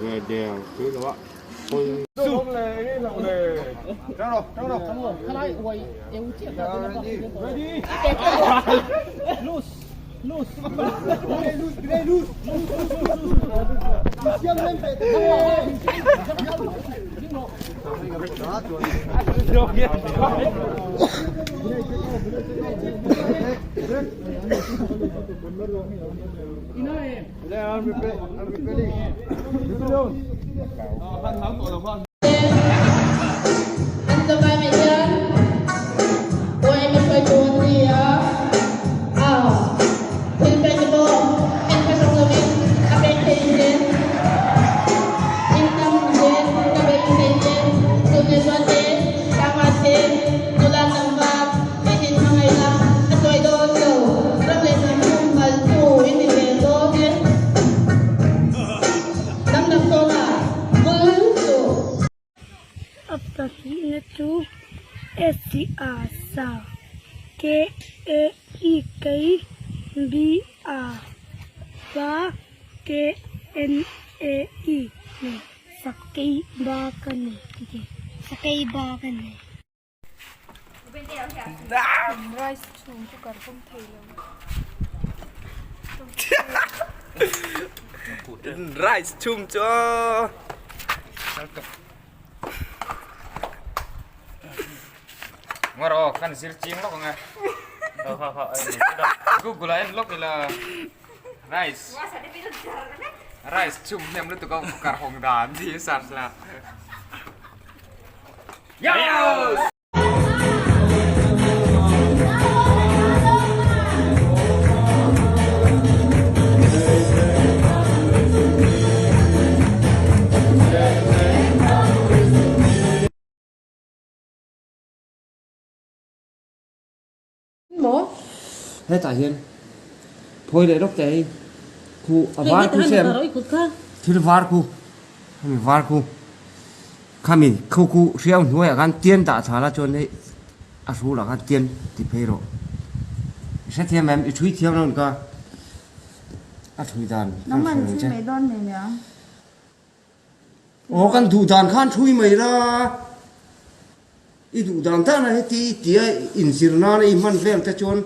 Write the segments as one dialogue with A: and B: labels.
A: ve der si lo a pawi.
B: An tlawmngai mai hian YMA hruaitu an ni a, au thil pek te pawh en hmasak lovin a pek thei zel. In tam zel ka beisei te, tun leh zual te, tlangval te, nula tlangval in in hmangaihna a tuai dawn lo, ram leh hnam humhaltu in ni zel dawn e. Hnam dang sawma bul chu.
C: A pahnihna chu S A sa, K A E K B A ba K N A E nei sakei ba ka nei ti thei sakei ba ka nei.
D: Rice chhum chu aw.
E: Ngawr aw kan zir ching lawk ang e. Google ah en lawk ila rice rice chhum hnem lutuk a kar hawng dan tih search la.
D: Hetah hian phawi leh lawk teh hi khu a var khu sem thil var khu hemi var khu khami khu khu hriau hnuaiah khan tian dah tha la chuan hei a hrulah khan tian ti phei rawh i hrethiam em i thui thiam lo ka a thui dan kan hre ang che. Aw kan duh dan khan thui mai la. I duh dan dan a heti i tia inzir nana i hman vel te chuan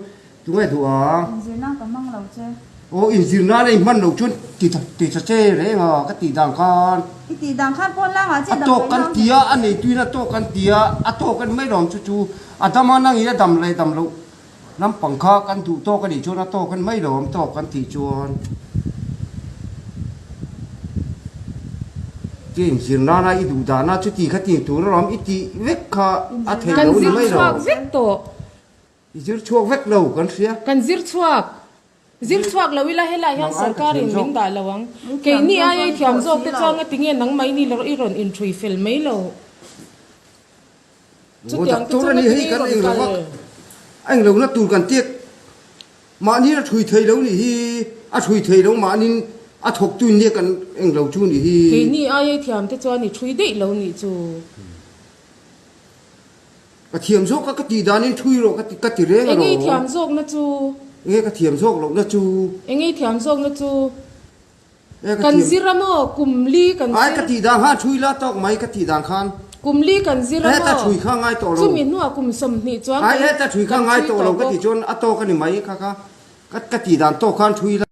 D: tunge duh a?
F: Inzir nan ka hmang lo che.
D: Aw inzir nana i hman loh chuan ti ti tha che reng a ka tih dan khan.
F: I tih dan khan pawn langah che
D: A tawk kan ti a, a neituin a tawk kan ti a, a tawk en mai lawm chu chu a dam a nangin a dam leh dam loh lampang kha kan duh tawk a nih chuan a tawk en mai lawm tawk kan tih chuan. Ti inzir nana i duh dana chuti kha ti tur alawm i tih vek kha a theih
G: Kan
D: lo ni
G: zir
D: mai lo.
G: chhuak vek tawh.
D: I zir chhuak vek lo kan hria.
G: Kan zir chhuak. Zir chhuak lo ila helai hian sarkar in min dah lo ang. Keini aia i thiam zawk te chuan nga tinge nangmah i ni lo i rawn inṭhui fel mai lo. Chutiang te
D: Doctor
G: chu
D: a ni
G: nga
D: hei
G: tinge i
D: kan
G: rawn
D: eng lo
G: kal.
D: vak. A eng lo na tur kan tiak. Mahni a thui thei lo nih hi, a thui thei lo mahnin a thawktu in nia kan eng lo chu nih hi.
G: Keini aia thiam te chuan i thui daih lo nih chu.
D: Ka thiam zawk a ka tih danin thui rawh ka ti ka ti reng
G: Enge i
D: alawm.
G: thiam zawk na chu?
D: Enge ka thiam zawk loh na chu?
G: Enge i thiam zawk na chu?
D: E ka
G: Kan
D: thiam.
G: zir a maw? Kum li kan
D: Ai
G: zir.
D: ka tih dan khan thui la tawk mai ka tih dan khan.
G: Kum li kan zir a
D: Heta
G: maw?
D: thui kha ngai tawh lo.
G: Chumi hnuah kum 20 chuan
D: Ai
G: kan
D: heta thui kha
G: kan
D: ngai
G: thui
D: tawh
G: tawh
D: lo ka
G: bawk.
D: tih chuan a tawk a ni mai kha kha ka ka tih dan tawk khan thui la.